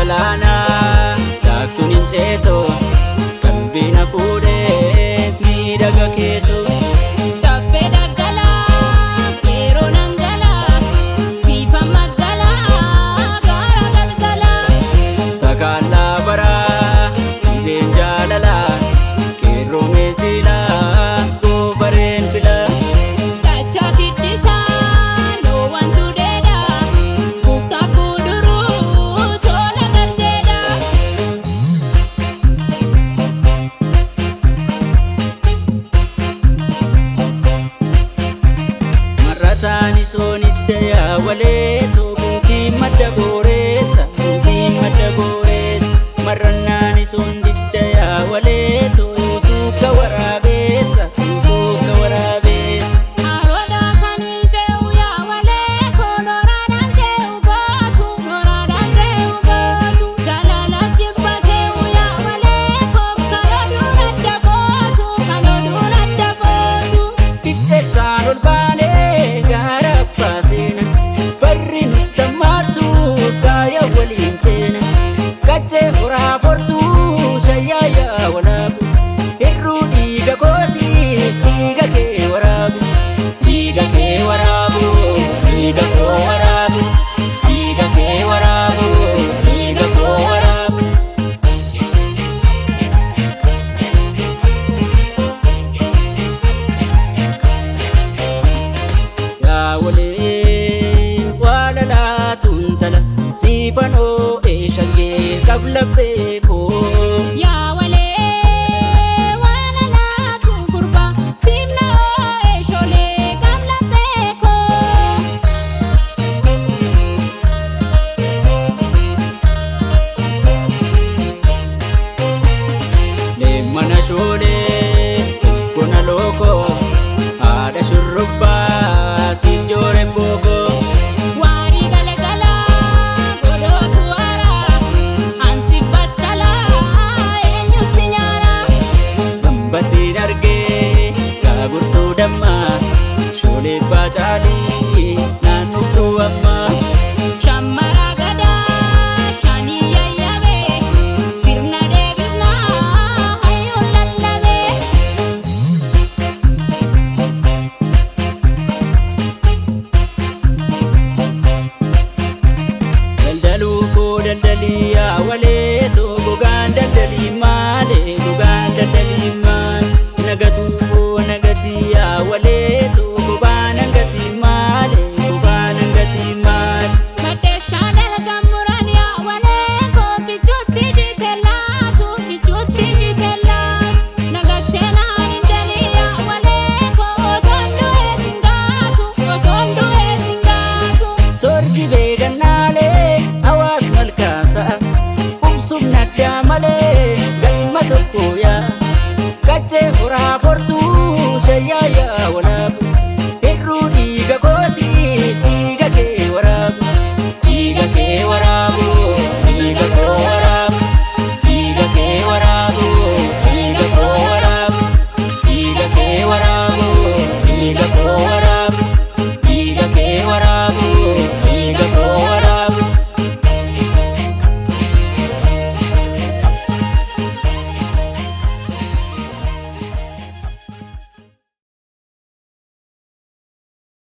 Galaanaa daaktuun hin ceetoo qalbii na fuudhee miidhaga keetoo. Caffee daggalaa yeroo nangalaa siifa magaalaa gaara galgalaa. Takkaallaa baraa dhibeen jaalalaa qeerroo meesilaa goofareen filaa. Dachaa siddisaa loowwan tuudheedhaa kuuftaaf kuduruu tola galteedhaa. Mar'ataan isoon idda yaa toobuutiin madda gooreessa buutiin madda gooreessa. Mar'annaan isoon didda yaa walee tooyuusuuka waraabeessa yuusuuka waraabeessa. Aroodhaa kan ce'u yaa walee koo nooraadhaan ce'u gootu nooraadhaan ce'u gootu jaalala jibba se'u yaa walee koo kan oduun adda footu kan oduun adda footu. Qixxeessaan ol baanee gaara abbaa seena barri nutti hammaattus gaaya waliin ceena qaccee horaa fortuu shayyaa yaa walaabu hir'uu dhiiga kootii dhiiga kee waraabu dhiiga kee waraabu dhiiga koo waraabu dhiiga kee waraabu dhiiga koo waraabu. Yaawalee waalalaa tuntala siifanoo eeshagee qabla beekoo.